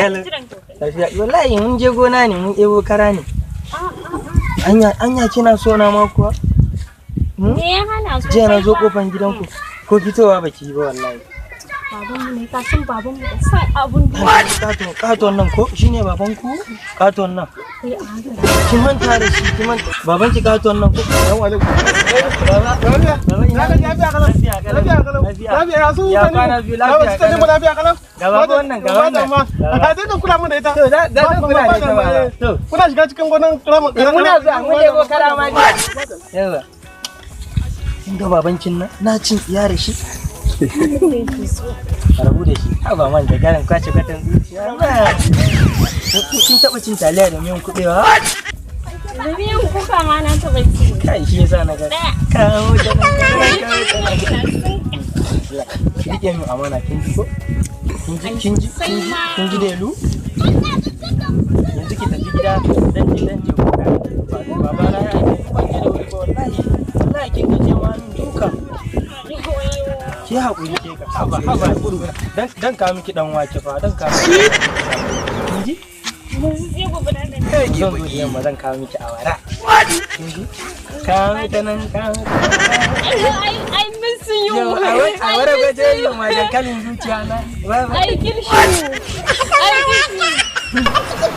Kalau. Jiran ka. Lafiya. Wallahi mun je gona ne, mun ebo kara ne. Anya, anya kina so na ma kuwa? Hmm? Me ya hana so? Jiya na zo kofan gidanku ko fitowa baki yi ba wallahi. Babanmu ne, ka san babanmu da san abun da Katon, katon nan ko shine babanku? Katon nan. kai a hankali. Kin manta da shi, kin manta. Babanki katon nan ko? Assalamu alaikum. Baba, Lafiya. baba ina Lafiya, lafiya kalau. Lafiya kalau. Lafiya kalau. Lafiya. Lafiya ya su Ya mutane. kwana biyu, lafiya Su tani mu kalau. lafiya kalau. Ga baba wannan, ga wannan. Ka dai kula mu da ita. To, za zan kula da ita baba. To. Kuna shiga cikin gonan karamu. Eh, muna zuwa, mun ɗebo kara ma jiya. Yawa. Kin ga babankin nan? Na cin tsiya da shi. A rabu da shi. Ha ba man da garin kwace kwatan zuciya ba. Kin taɓa cin taliya da miyan kuɓewa? Da miyan kuka ma na taɓa ci. Kai, shi yasa na ga. Ɗaya. Kawo ta nan, kawo ta nan. Ki riƙe min amana, kin ji ko? Kin ji, kin ji, kin ji, kin ji delu? Yanzu ki tafi gida, dan je gona. Baba na ya aike ni, ban je da wuri ba wallahi. Wallahi kin ga cewa min duka. Ki haƙuri ke ka. Haba, haba. Dan kawo miki dan wake fa, dan kawo miki. Kin ji? Yanzu sai gobe na tafi. Zan zo da yamma, zan kawo miki awara. Kin ji? Kawo ta nan, kawo ta nan. I miss you. Yau, awara gwaje yau ma dankalin zuciya na. Bye bye. I kill you. I kill you.